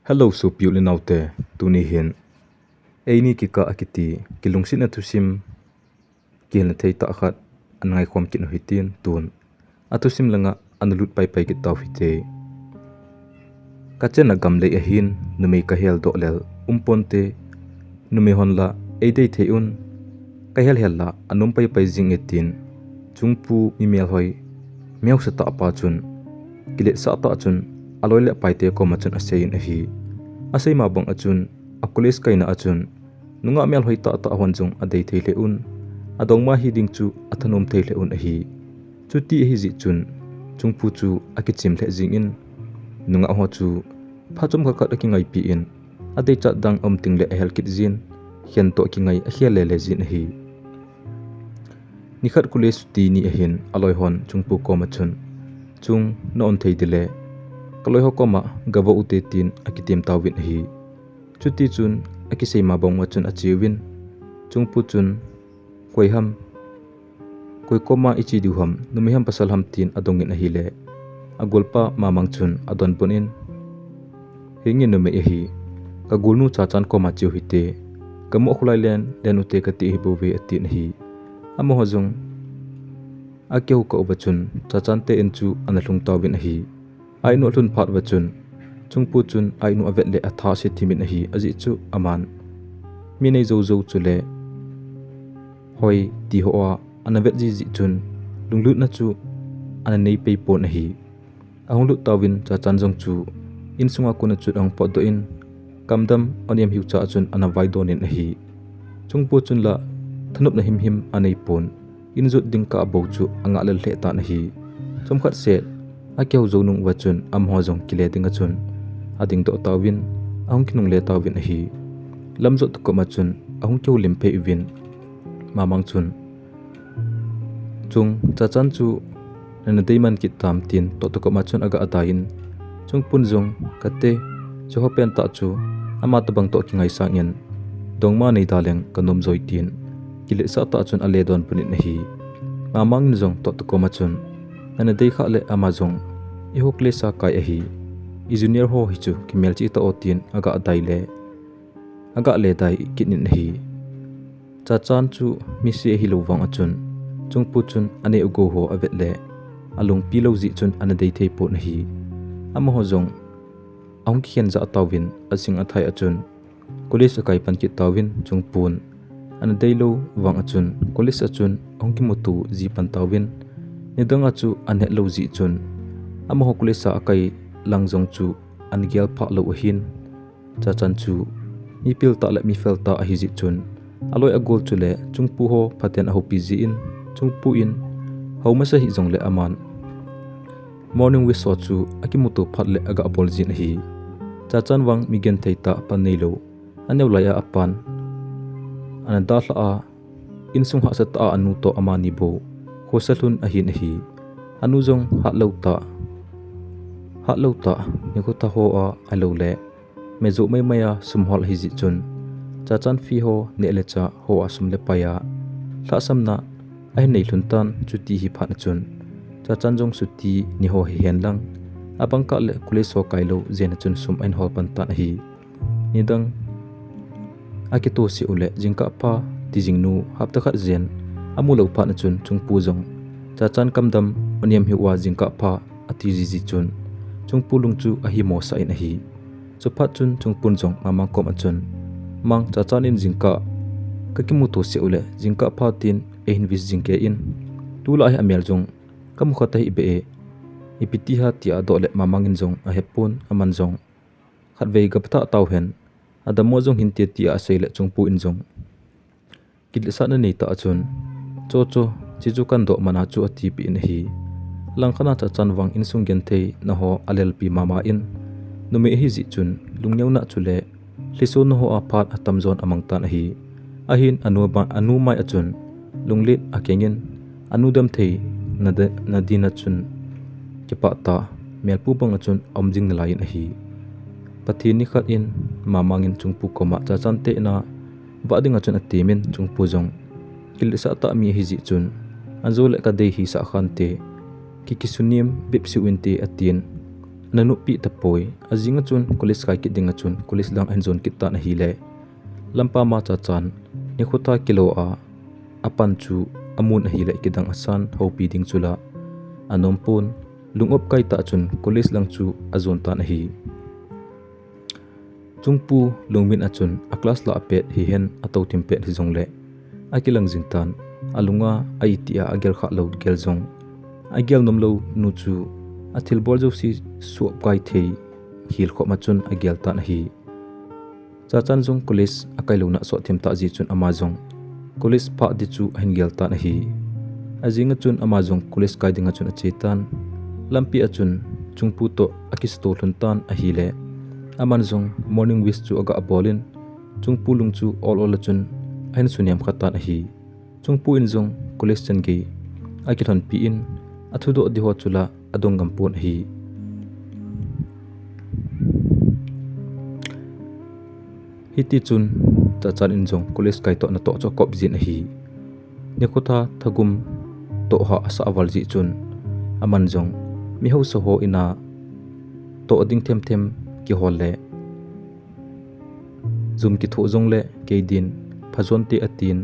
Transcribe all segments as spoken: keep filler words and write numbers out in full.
Hello, sopi u le naute, tuni hin eini kikah a kiti, kilungsetna thusim, kihilna thei tah khat ana ngaikhom kit u hitin, tun a thusim langa ana lut paipai kit tau hite. Ka chenna gam lei ahin, numei ka heldoh lel um ponte, numei hon la eidei thei un, ka helhel la anom paipai jing e tin, Chungpu mi melhoi, mi hausa tah pa chun, kiletsah tah chun, aloi le apaite koma chun asei in ahi. Asei ma bang a chun, a college kaina a chun, nungah melhoi tahtah hon jong adei thei lheh un, adongma hiding chu athanom thei lheh un ahi. Chuti ahi jeh chun, Chungpu chu akichim lheh jing in, nungah ho chu phat chomkhat khat akingaipi in, adeichat dang aum teng le ahel kit jin, khen toh kingai akhel lele jin ahi. Nikhat college chuti ni ahin, aloi hon Chungpu koma chun, Chung, na on thei dile, ka loi ho koma gavah ute tin akitem tauvin ahi. Chuti chun akisei ma bang uva chun acheuvin, Chungpu chun, Koi ham, koi koma iche diu ham, numei ham pasal ham tin adongin ahile, agolpa Mamang chun adonbut in, Hinge numei ahi, ka golnu Chachan koma cheu hite, kamu a kholai len len ute kati ahibouve atin ahi. Amaho jong akihou kah uva chun Chachan te in chu ana lhung tauvin ahi. A-in u alhun phat uva chun, Chungpu chun a-in u avet le atha ase thimin ahi, ajeh chu aman mi nei jou jou chule hoi ti ho a ana vet jiji chun, lunglutna chu ana nei pei pon ahi. Ahung lut tauvin Chachan jong chu insunga kona chun ahung potdoh in, kamdam oniam hiu cha a chun ana vaidon in ahi. Chungpu chun la thanopna himhim anei pon, in jot ding kah bou chu angah lel lheh tan ahi. Chomkhat seh akihou jou nung uva chun amaho jong kile dinga chun adingdoh tauvin, ahung kinungle tauvin ahi. Lamjot tah koma chun ahung kihoulim phei uvin, Mamang chun, Chung, Chachan chu nana deiman kit tam tin toh tah koma chun aga dai in, Chungpun jong, Kate, chuho pentah chu ama tobang toh kingaisang in, dongma nei daleng kanom joi tin kiletsah tah chun ale donbut in ahi. Mamang in jong toh tah koma chun, Nana dei khah le ama jong eiho college a kai ahi, i junior ho hichu kimelchih tah o tin aga dai le, aga le dai kit in ahi. Chachan chu mise ahilou vang a chun, Chungpu chun aneh u gou ho avet le, alungpi lou jeh chun ana dei thei pon ahi. Amaho jong ahung kikhen jah tauvin, ajing athai a chun college akai pan kit tauvin, Chungpun ana deilou vang a chun college a chun ahung kimuto ji pan tauvin, nidang a chu ana het lou jeh chun, amaho college a akai lang jong chu ana gel phah lou ahin. Chachan chu mi piltah le mi feltah ahi jeh chun, aloi agol chule Chungpu ho phaten ahoupi jin, Chungpu in hou masa hih jongle aman morning wash ho chu akimuto phat le aga bol jin ahi. Chachan vang mi genthei tah pan neilou, aneo lai a apan ana dalhah a, insung hahsa tah a anu toh amani bou khosa lhun ahin ahi. Anu jong hatlou tah, hatlou tah, nikho tha ho a ahilou le, mejoh maimai a sum hol ahi jeh chun, Chachan fee ho, neh le chah ho a sum le pai a lhahsamna ahin nei lhun tan, chuti hi phat a chun, Chachan jong chuti ni ho hihen lang, abang kah le college ho kailou jen a chun sum ahin hol pan tan ahi. Nidang akitoh seh u le jingkah pha tijingnu hapta khat jen amu lou phat a chun Chungpu jong, Chachan kamdam oniam hiu a jingkah pha ati jiji chun, Chungpu lung chu ahimo sah in ahi. Chuphat chun Chungpun jong Mamang koma chun, Mang, Chachan in jingkah kakimuto seh u le jingkah pha tin eihin wish jing kei in, tulai hi amel jong kamu kha tahih beh e, ipi ti ham tia adoh le Mamang in jong ahepon, aman jong, Khatvei gapha tauhen, adammo jong hinte tia asei le Chungpu in jong, Kiletsahna neitah a chun, Cho cho, chuche chu kandoh mana chu, atipeh in ahi. Langkhat a Chachan vang insung gentheina ho alelpi mama in, numei ahi jeh chun lungneona chule lhisona ho a phat atamjon amang tan ahi. Ahin anu mai a chun lunglet akeng in, anu damtheina din a chun kipah tah, melpu bang a chun aum jing nalai in ahi. Pathen nikhat in Mamang in Chungpu koma Chachan tehna vah ding a chun atemin, Chungpu jong kiletsah tah mi ahi jeh chun, ajo le kadei hisah khante, kikisunem bepseh u inte atin, ana noppi tapoi. Ajing a chun college kai kit ding a chun college lang ahin jon kit tan ahile, lampa ma Chachan nikho tha kilo a apan chu amun ahile kidang asan houpi ding chu la anom pon, lung-op kai tah chun college lang chu ajon tan ahi. Chungpu lungmin a chun a class la apet hihen ato thim pet hijongle akilang jing tan, alunga a iti a agel kha lou gel jong agel nom lou nu chu athilbol jouse suh-op kai thei hel khop a chun agel tan ahi. Chachan jong college akai louna sot thim tah jeh chun ama jong college pha ding chu ahin gel tan ahi. Ajing a chun ama jong college kai ding a chun ache tan. Lampi a chun Chungpu toh akisatoh lhon tan ahile, aman jong morning wish chu aga bol in, Chungpu lung chu ol ol a chun ahin sunem kha tan ahi. Chungpu in jong college chan gei akilhonpi in, athudoh ding ho chu la adong ngam pon ahi. Hiti chun Chachan in jong college kai toh natoh chu akop jin ahi. Nikho tha thagum toh ha asah val jeh chun, aman jong mi hausa ho in a toh ding themthem kihol le jum kithoh jongle kei din phajon te atin,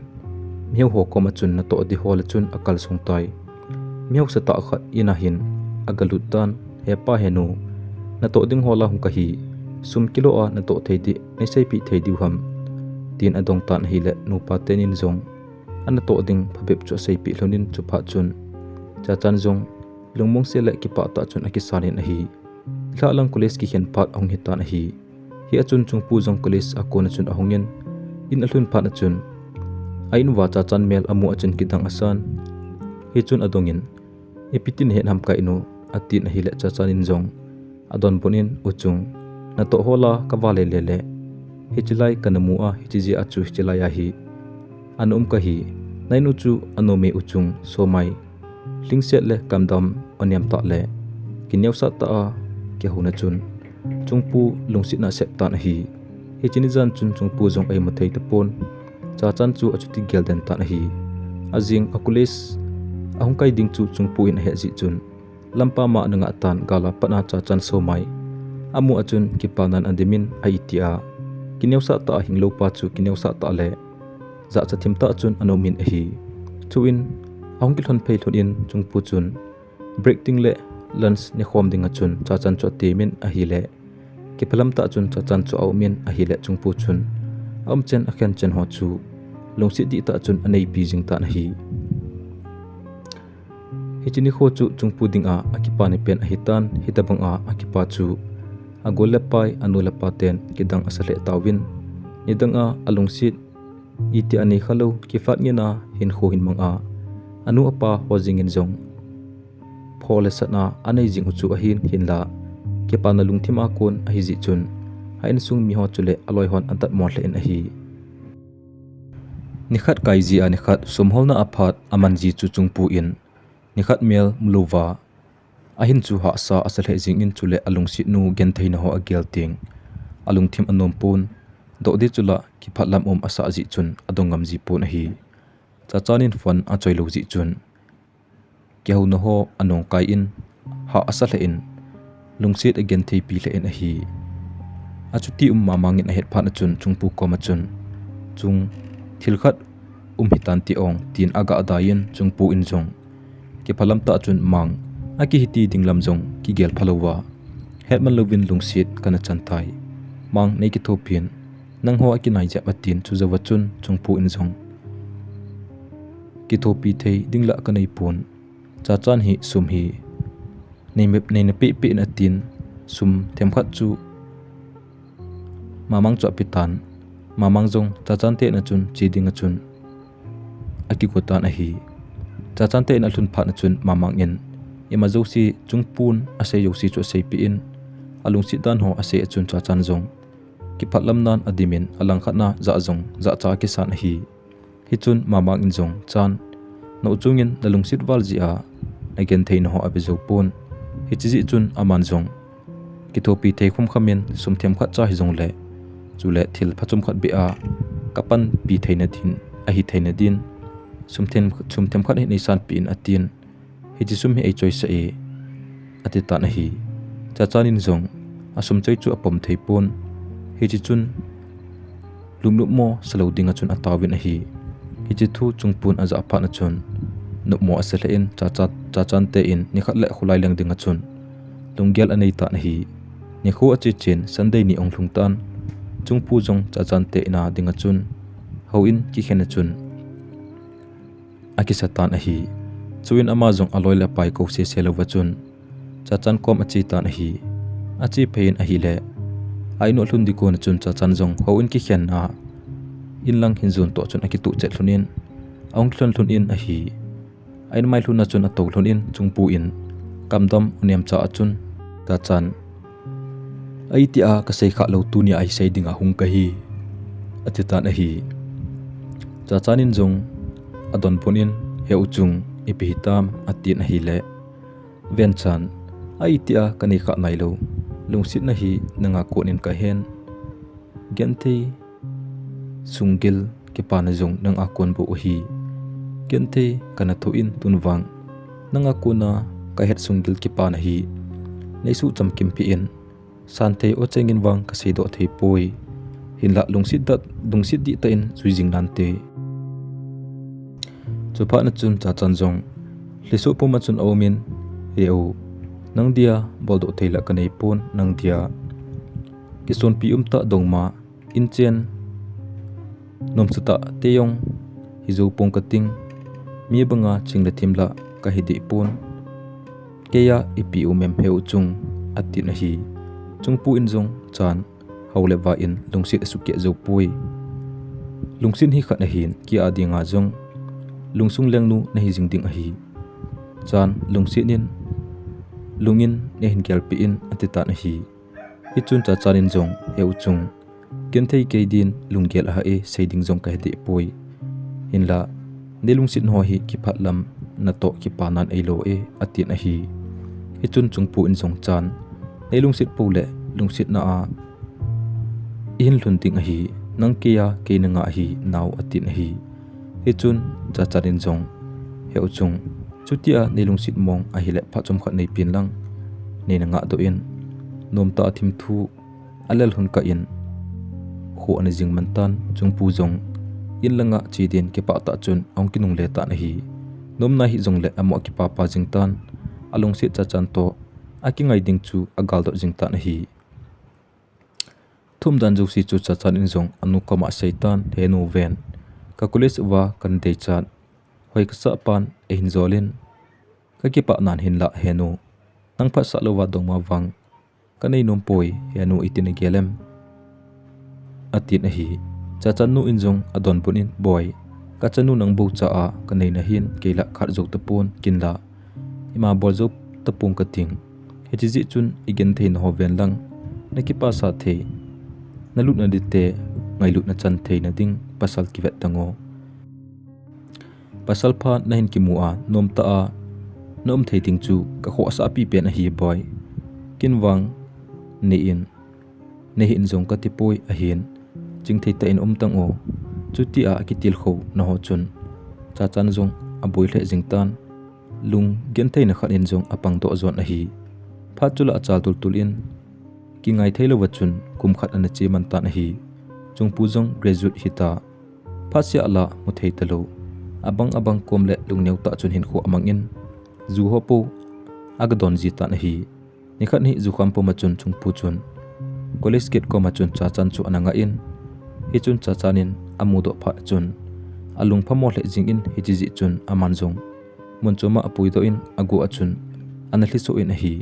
mi hausa ho kom a chun natoh ding ho le chun akalsong tai. Mi hausa tah khat in a hin aga lut tan, "He pa he nu, natoh ding ho la hung kahi, sum kilo a natoh thei ding neiseipeh thei diu ham?" tin adong tan ahile, nupa ten in jong anatoh ding phabep chu aseipeh lhon in, chuphat chun Chachan jong lungmong se le kipah tah chun akisan in ahi. Lhah lang college kikhen phat ahung hitan ahi. Hia chun Chungpu jong college a kon a chun ahung in, in alhun phat a chun a in uva Chachan mel amu a chun kidang asan. Hichun adong in, "Ipi tin nahet ham ka in u?" atin ahile, Chachan in jong adonbut in, "U Chung, natoh ho la kavale le le, hiche lai kana mu a, hiche jeh a chu hiche lai a hi ana um kahi. Na in u chu anom e U Chung, somai, lhingset le kamdam, onem tah le kineosah tah a kihouna chun Chungpu lungsetna asep tan ahi. Hiche ni jan chun Chungpu jong eimu thei tapon, Chachan chu achuti gel den tan ahi. Ajing a college ahung kai ding chu Chungpu in ahet jeh chun, lampa ma ana ngah tan, gal a pat a Chachan somai amu a chun kipana in adim in, a iti a kineosah tah a hinglou pa chu kineosah tah le jachat thim tah chun ana um in ahi. Chuin ahung kilhon phei lhon in Chungpu chun break ding le lunch nekhom ding a chun Chachan chu atem in ahile, kiphalam tah chun Chachan chu aum in ahile, Chungpu chun aumchen akhenchen ho chu lungset dih tah chun aneipi jing tan ahi. Hiche nikho chu Chungpu ding a akipa ni pen ahitan, hitobang a akipa chu agol le apai, anu le apa ten kidang asa lheh tauvin, nidang a alungset iti anei khalou, kiphat ngen a hinkho hin mang a, anu apa ho jeng in jong pho le satna anei jing u chu ahin, hinla kipana lungthim a kon ahi jeh chun, a insung mi ho chule aloi hon adatmo lheh in ahi. Nikhat kai jeh a nikhat sum holna a phat aman jeh chu Chungpu in nikhat mel mulouva ahin chu hahsa asa lheh jing in, chule alungset nu gentheina ho agel teng alungthim anom pon, doh ding chu la kiphat lam um asah jeh chun adong ngam ji pon ahi. Chachan in phone achoi lou jeh chun kihouna ho anung kai in, hah asa lheh in, lungset agentheipi lheh in ahi. Achuti um mamang in ahet phat a chun Chungpu kom a chun, Chung, thil khat um hitan ti ong, tin aga dai in Chungpu in jong kiphalam tah chun, Mang, akihiti ding lam jong kigel phalou va, hetman louvin lungset kana chan tai. Mang, nei kithopi in, nangho akinai jep, atin. Chujou a chun Chungpu in jong, Kithopi thei ding lah kanei pon, Chachan hi sum hi nei, neina pehpeh in, atin. Sum themkhat chu Mamang chu apetan. Mamang jong Chachan te in a chun che ding a chun akigo tan ahi. Chachan te in alhun phat a chun Mamang in ima jouse, Chungpu in asei jouse chu aseipeh in, alungset dan ho asei a chun Chachan jong kiphat lam nan adim in, alangkhat na jah jong jahcha akisan ahi. Hichun Mamang in jong, Chan, na u chung in nalungset val jeh a nagenthei naho ave jou pon. Hiche jeh chun aman jong kithopi thei khum kham in, sum themkhat cha hijongle, chule thil phachom khat beh a kapanpi theina din, ahi theina din, sum them, sum themkhat hi neisanpeh in, atin. Hiche sum hi eichoisah e, ati tan ahi. Chachan in jong asum choi chu apom thei pon. Hiche chun lupnop mo salou dinga chun ataovin ahi. Hiche thu Chungpun ajah phat na chun nopmo asa lheh in Chachan, Chachan te in nikhat le kholai leng dinga chun lunggel anei tan ahi. Nikho ache chen Sunday ni ahung lhung tan Chungpu jong Chachan te ina dinga chun houin kikhen a chun akisa tan ahi. Chuin ama jong aloi le apai kou sese louva chun Chachan kom ache tan ahi. Ache phei in ahile, a in u alhun ding kon a chun Chachan jong houin kikhen a in lang hin jon toh chun akituh chet lhon in, ahung kilhon lhon in ahi. A in mai lhun a chun atou lhon in Chungpu in kamdam anem cha a chun Chachan, "Ahi tia kasei kha lou tunia ahi sei dinga hung kahi," ati tan ahi. Chachan in jong adonbut in, "He U Chung, ipi hitam?" atin ahile, Venchan, "Ahi tia kanei kha nailou lungsetna hi nanga kon in kahen. Genthei sunggil kipana jong nanga kon bou ahi. Genthei kana thoh in tun vang nanga kona kahet sunggil kipana hi neisuh chamkim peh in. Santhei o chengin vang kasei doh thei poi. Hinlah lungset dat, lungset dihtah in jui jing nante." Chuphat na chun Chachan jong lhiso pum a chun aumin, "He U, nang dia boldoh thei lah kanei pon, nang dia kisonpi umtah dongma, inchen nomsatah te jong hijou pong kating, mi banga ching le thim lah kahi deh pon. Keia ipi um em He U Chung?" atin ahi. Chungpu in jong Chan hou le va in lungset asukeh jou poi. "Lungset hi khat ahin, kei a dinga jong lungsung lengnu nahi jing ding ahi. Chan, lungset in, lungin neihin gelpeh in," ati tan ahi. Hichun Chachan in jong, "He U Chung, genthei kei din lunggel ahah e, sei ding jong kahe deh poi. Hinlah neilungset ho hi kiphatlam natoh kipanan eilo e," atin ahi. Hichun Chungpu in jong Chan, "Neilungset pou le lungsetna a ihin lhun ding ahi, nang keia kei nanga ahi nau," atin ahi. Hichun Chachan in jong, "He U Chung, chutia neilungset mong ahile phat chomkhat neipen lang, neina ngah doh in," nomtah a thimthu alel lhun kah in kho ana jing man tan, Chungpu jong in langa che din kipah tah chun ahung kinungle tan ahi. Nomna hijong le amo akipapa jing tan, alungset Chachan toh akingai ding chu agaldoh jing tan ahi. Thum dan jouse chu Chachan in jong anu koma asei tan, "He nu ven, ka college uva kana deichat hoi kasah pan eihin jol in, kakipah nan hinlah he nu, nang phatsah louva dongma vang kanei nom poi, he nu itin agel em?" atin ahi. Chachan nu in jong adonbut in, "Boi, kachanu nang bou cha a kanei nahin, kei lah khat jou tapon, kin lah ima bol jou tapong kating. Hiche jeh chun igenthei na ho ven lang, nakipasa thei, nalutna dite ngailutna chan theina ding pasal kivet tan o. Pasal pha nahin kimu a, nomtah a naum thei ding chu kakhohsah pipen ahi boi. Kin vang neihin, neihin jong kati poi ahin, chingthei tah in um tan o." Chutia akitilkhou na ho chun Chachan jong aboi lheh jing tan, lung gentheina khat in jong apang doh jon ahi. Phat chu lah achal tultul in, kingai thei louva chun kum khat ana che man tan ahi. Chungpu jong graduate hita, phat sia lah mu thei talou, abang abang kom le lungneo tah chun hinkho amang in, ju ho pou aga don ji tan ahi. Nikhat hi jukham puma chun Chungpu chun college gate koma chun Chachan chu ana ngah in, hichun Chachan in amudoh phat chun alung phamo lheh jing in, hiche jeh chun aman jong mun choma apuidoh in, agu a chun ana lhiso in ahi.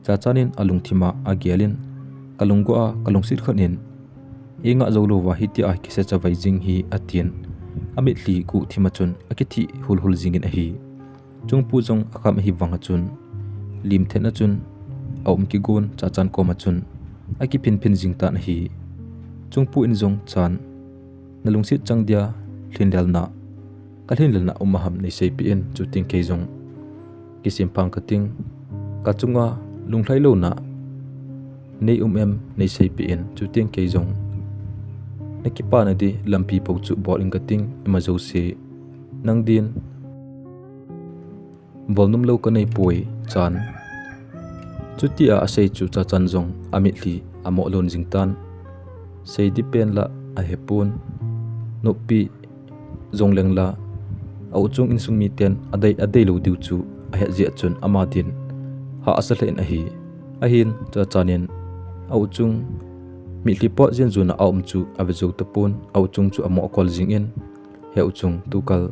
Chachan in alungthim a agel in, "Kalung go a, kalungset khat in eingah jou louva hitia kisa chavai jing hi," atin, amitlhi guhthim a chun akithi hulhul jing in ahi. Chungpu jong akham ahi vang a chun, limthen a chun aum kigon Chachan koma chun akiphinphin jing tan ahi. Chungpu in jong Chan, "Nalungset chang dia lhinlelna, kalhinlelna um aham neiseipeh in, chuteng kei jong kisempha kating, kachunga lunglhai louna nei um em neiseipeh in, chuteng kei jong nakipana di lampi bou chu bol in kating, ima jouse nang din bol nom lou kanei poi Chan. Chutia asei chu Chachan jong amitlhi amoh lhon jing tan. Seiding pen la ahepon. Noppi jong leng la, a-u chung insung miten adei, adei lou diu chu ahet jeh chun ama din hahsa lheh in ahi. Ahin Chachan in a-u chung mitlhi pot jeng jun a aum chu ave jou tapon, a-u chung chu amoh kol jingin, "He u chung, tukal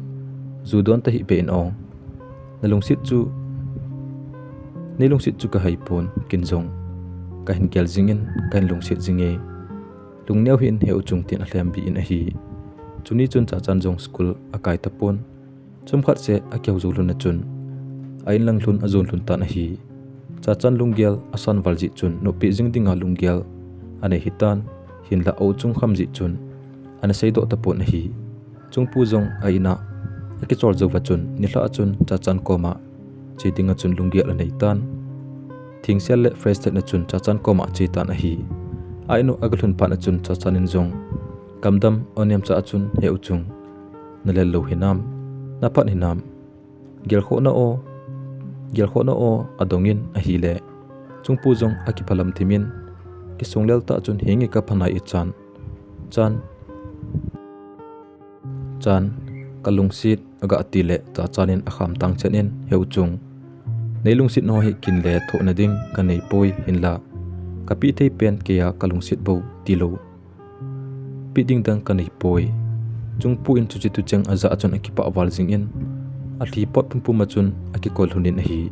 ju don tahih beh in o. Na lungset chu, nei lungset chu kahepon, ken jong kahin gel jingin, kahin lungset jinge. Lungneo hih in he u chung," tin alhem bih in ahi. Chuni chun Chachan jong school akai tapon. Chomkhat seh akihou jou lhon a chun, a-in lang lhun ajon lhun tan ahi. Chachan lunggel asan val jeh chun, noppi jing dinga lunggel anei hitan, hinlah a-u chung kham jeh chun, ana seidoh tapon ahi. Chungpu jong a-in a akichol jouva chun, nilhah a chun Chachan koma che dinga chun lunggel anei tan. Thengsel le fresh theina chun Chachan koma che tan ahi. A-in u aga lhun phat a chun Chachan in jong, kamdam onem cha a chun, "He u chung, na lel lou hinam, na phat hinam? Gelkhohna o, gelkhohna o adongin ahile." Chungpu jong akiphalam thimin, kisong lel tah chun, "Henge, ka pha nai e Chan. Chan, Chan, ka lungset," aga ti le Chachan in akham tang chen in, "He u chung, nei lungset nao hi ken le thoh na ding kanei poi, hinlah kapeh thei pen keiya ka lungset bou tilou peh ding dang kanei poi." Chungpu in chuche thucheng ajah a chun akipah val jingin, alhi pot pumpum a chun akikol lhon in ahi.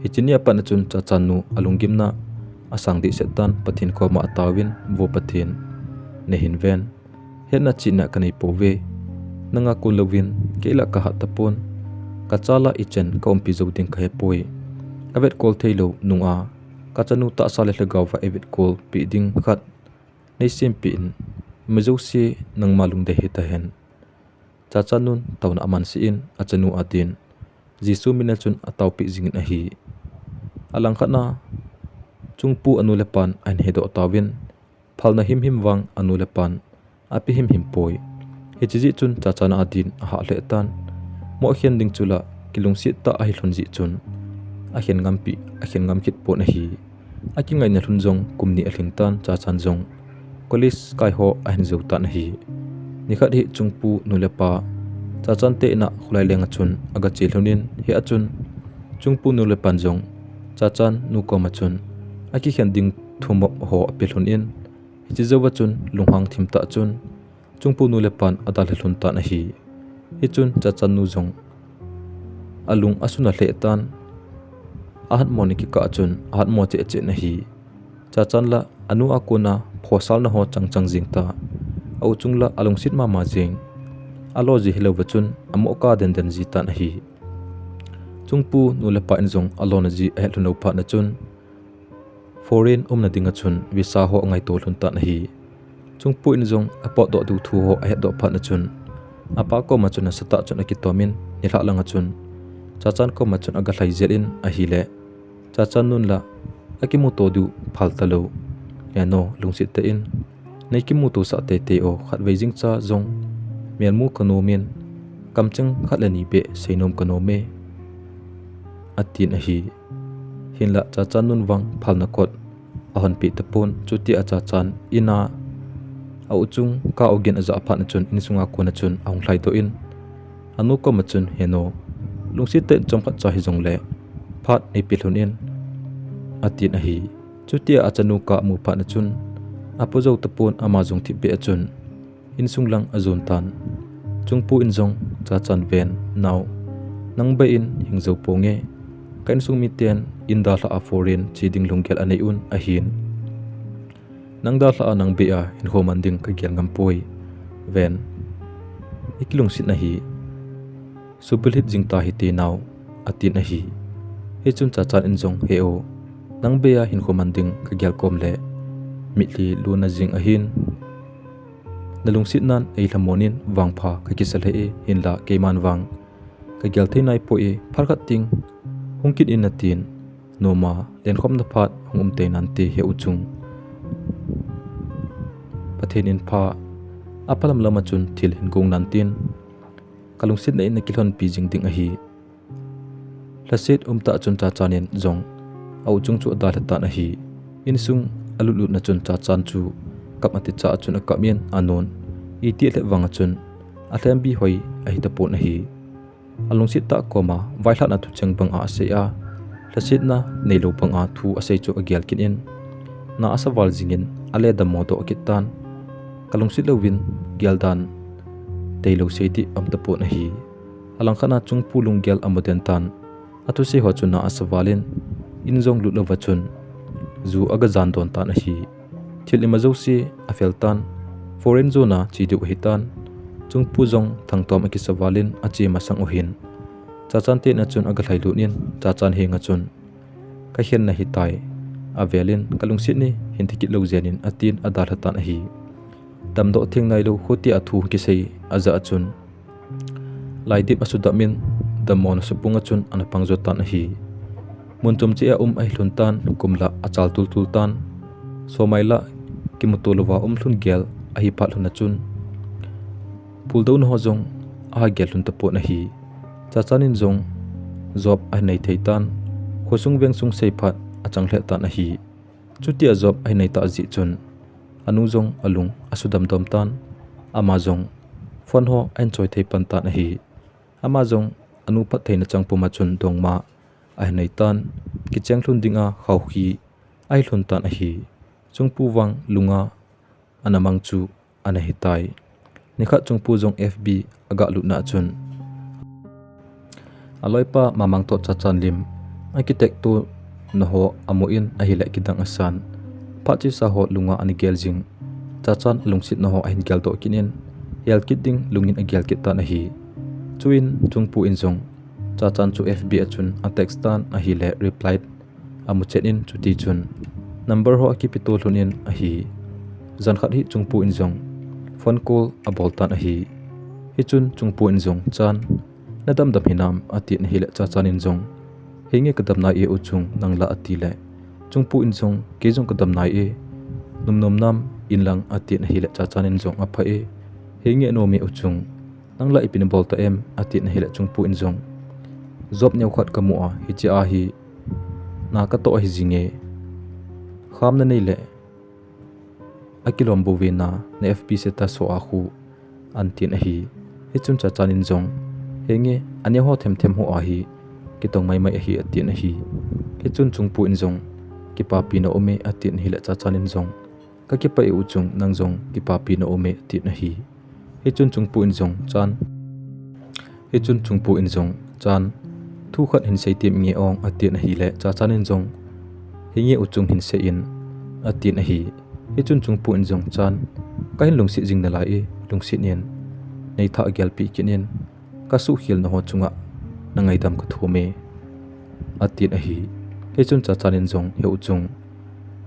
Hiche nia pat a chun Chachan nu alunggimna asang dehset tan, Pathen koma ataovin, "Vo Pathen, neihin ven. Hetna chihna kanei pouve. Nanga kon louvin kei la kahat tapon. Kacha la ichan kaumpi jou ding kahepoi. Kavetkol theilou nunga kachanu tahsa le lhagao va eivetkol peh ding khat neisempeh in. Mijouse nangma lungdei hitahen." Chachan nun taona aman sih in, achanu a din Jesu min a chun ataopeh jingin ahi. Alangkhat na Chungpu anu le pan ahin hedoh tauvin, phalna himhim vang anu le pan ape himhim poi. Hiche jeh chun Chachan a din ahah lheh tan. Moh khen ding chu la kilungset tah ahi lhon jeh chun akhen ngam pi, akhen ngam kit pon ahi. Akingaina lhun jong kum ni alhing tan, Chachan jong college kai ho ahin jou tan ahi. Nikhat hi Chungpu nu le pa Chachan te in a kholai leng a chun aga che lhon in, hia chun Chungpu nu le pan jong Chachan nu koma chun akikhen ding thumop ho ape lhon in, hiche jouva chun lunghang thim tah chun Chungpu nu le pan adalha lhon tan ahi. Hichun Chachan nu jong alung asuna lheh tan, ahatmo ni kikah a chun ahatmo cheh cheh in ahi. Chachan la anu a kona phosalna ho chang chang jing ta, a-u chung la alungset mama jing, alo ji hilouva chun amoh kah den den ji tan ahi. Chungpu nu le pa in jong alona ji ahet lhon lou phat na chun, foreign umna dinga chun visa ho angaito lhon tan ahi. Chungpu in jong apotdoh diu thu ho ahetdoh phat na chun, apa koma chun asatah chun akitom in, nilhah langa chun Chachan koma chun aga lhai jel in ahile, Chachan nun la akimuto diu phal talou. Heno, lungset tah in nei kimuto sah teitei o, khatvei jing cha jong melmu kanom in, kamcheng khat le ni beh seinom kanom e, atin ahi. Hinlah Chachan nun vang phalna kot ahonpeh tapon, chutia Chachan in a, a-u chung kah ogin ajah phat na chun insunga kona chun ahung lhaidoh in, anu koma chun, heno, lungset tah in chomkhat cha hijongle phat neipe lhon in, atin ahi. Chutia achanu kah amu phat na chun apo jou tapon, ama jong thipbeh a chun insung lang ajon tan. Chungpu in jong, Chachan ven, nao, nang bei in hing jou ponge. Ka insung miten in dalha a foreign che ding lunggel anei un ahin, nang dalha a nang bei a hinkho man ding kagel ngam poi. Ven, ikilungset na hi subilhit jing tahite nao, atin ahi. Hichun Chachan in jong, he o, nang bei a hinkho man ding kagel kom le mitlhi lona jing ahin, nalungset nan eilhamon in vangpha kakisa lheh e, hinlah keiman vang kagel thei naipoi, phat khat ding hung kit in, atin, noma lenkhomna phat hung um tei nante, he u chung. Pathen in pha aphalam lama chun thil hin gong nantin, kalungsetna in nakilhonpi jing ding ahi. Lhaset umtah chun Chachan in jong a u chung chu adalha tan ahi. Insung alutlutna chun Chachan chu kap ati cha a chun akap in anon. Iti lheh vang a chun alhembi hoi ahi tapon ahi. Alungset tah koma vailhahna thucheng banga asei a, lhasetna neilou banga thu asei chu agel kit in, na asa val jingin ale dammo doh kit tan. Kalungset louvin gel dan teilou sei dih aum tapon ahi. Alangkhat a Chungpu lunggel amu den tan. Athusei ho chu na asa valin, in jong lut louva chun ju aga jan don tan ahi. Thil ima jouse afel tan. Foreign zone a che diu ahi tan. Chungpu jong thangtom akisa valin ache masang u hin, Chachan te in a chun aga lhailut in, Chachan henga chun, kakhenna hitai, avelin, kalungset ni hin thikit lou jeng in, atin adalha tan ahi. Damdoh theng nailou, khutia thu kisei ajah a chun, laidip asudam in, dammona supung a chun ana pang jo tan ahi. Mun chom cheh a um ahi lhon tan, kum lah achal tultul tan. Somai lah kimuto louva um lhon gel ahi phat lhon a chun, puldouna ho jong aha gel lhon tapon ahi. Chachan in jong job ahin nei thei tan. Khosung vengsung seiphat achang lheh tan ahi. Chutia job ahin nei tah jeh chun, anu jong alung asudam dom tan. Ama jong phone ho ahin choi thei pan tan ahi. Ama jong anu phattheina chang puma chun dongma ahin nei tan. Kicheng lhon dinga khaokhi ahi lhon tan ahi. Chungpu vang lunga ana mang chu ana hitai. Nikhat Chungpu jong F B aga lutna a chun, aloipa Mamang toh Chachan lim akiteptona ho amu in ahileh kidang asan. Phat chesa ho lunga ana gel jing. Chachan alungsetna ho ahin geldoh kit in, hel kit ding lungin agel kit tan ahi. Chuin Chungpu in jong Chachan chu F B a chun atext tan ahileh reply amu chet in, chutichun number ho akipeto lhon in ahi. Jan khat hi Chungpu in jong phone call abol tan ahi. Hichun Chungpu in jong, Chan, nadam dam hinam, atin ahileh Chachan in jong, henge kadam nai e u chung, nang la, atileh Chungpu in jong, kei jong kadam nai e, nom nom nam inlang, atin ahileh Chachan in jong, apha e, henge nom e u chung, nang la ipi nabol ta em, atin ahileh Chungpu in jong, job neokhat kamu a, hiche a hi na katoh ahi jinge, kham nanei leh akilom bouve, na FB status ho a khu, atin ahi. Hichun Chachan in jong, henge, aneo ho themthem ho a hi kitong maimai ahi, atin ahi. Hichun Chungpu in jong, kipapina aume, atin ahileh Chachan in jong, kakipah e u chung, nang jong kipapina aume, atin ahi. Hichun Chungpu in jong, Chan, hichun Chungpu in jong, Chan, thu khat hin sei tem inge ong, atin ahileh Chachan in jong, henge u chung, hin sei in, atin ahi. Hichun Chungpu in jong, Chan, kahin lungset jing nalai e, lungset in, neitha gelpeh kit in, kasuhkhelna ho chunga nangaidam kathum e, atin ahi. Hichun Chachan in jong, he u chung,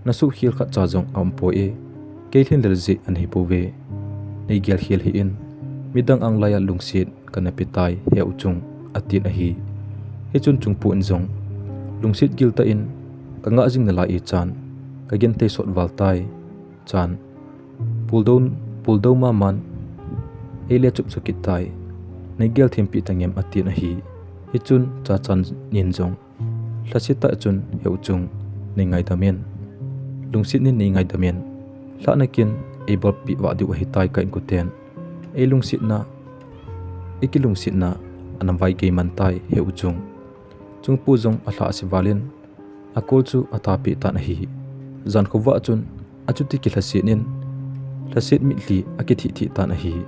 nasuhkhel khatcha jong aumpoi e, kei lhinlel jeh ana hibouve, neigelkhel hih in, midang anglai a lungset kana petai, he u chung, atin ahi. Hichun Chungpu in jong, lungset giltah in kangah jing nalai e, Chan, kagenthei sot val tai, Chan, puldou, puldou maman eile chupchu kit tai, neigel thempeh tangem, atin ahi. Hichun Chachan in jong, lhasetah chun, he u chung, neingaidam in, lungset in neingaidam in, lhahna kin eibolpeh vah diu ahitai, ka inkoten eilungsetna, ikilungsetna ana vaigei man tai, he u chung. Chungpu jong alhah ase valin, a call chu atapeh tan ahi. Jan khovah chun achuti kilhaset in, lhaset mitlhi akithih thih tan ahi.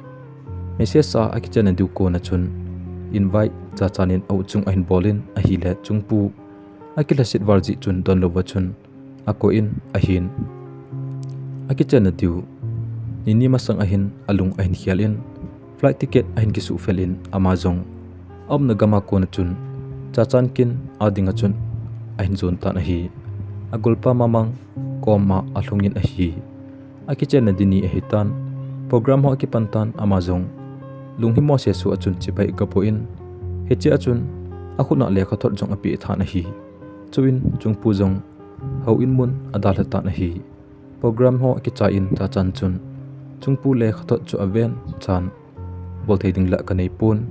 Message a akichenna diu kona chun, invite Chachan in a u chung ahin bolin ahile, Chungpu akilhaset val jeh chun donlouva chun akoh in ahin, akichenna diu nini masang ahin alung ahin khel in, flight ticket ahin kisuhfel in, ama jong aumna gama kona chun Chachan kin a dinga chun ahin jon tan ahi. Agolpa Mamang koma alhungin ahi. Akichenna di ni ahitan, program ho akipan tan, ama jong lunghimo sesu a chun chibai agapo in, hichea chun akhut a lekhathot jong apeh tan ahi. Chuin Chungpu jong houin mun adalha tan ahi. Program ho akichai in Chachan chun, Chungpu lekhathot chu aven, Chan, bolthei ding lah kaneipon,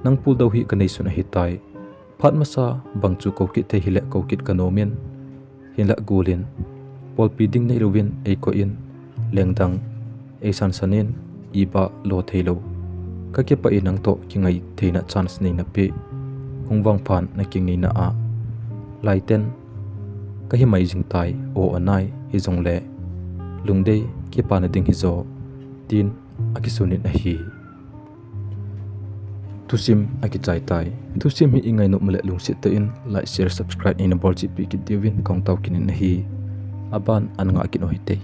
nang puldou hi kaneisun ahitai, Phat masa bang chu kou kit thei hile kou kit ka nom in, hinlah gul in, bolpi ding nei louvin ei koh in, lengdang ei sansan in, iba lo thei lou. Ka kipah in nang toh kingai theina chance nei na pe. Hung vang phat na kingai na a, laiten ka hi mai jing tai, aw anai, hijongle lungdei kipana ding hi jo, tin a kisun in ahi. Thusim a kichai tai. Thusim hi i ngai nom le lungset tah in like, share, subscribe nei na bol cheh peh kit diuvin kong tao kit in ahi. Aban a nga kit u hite.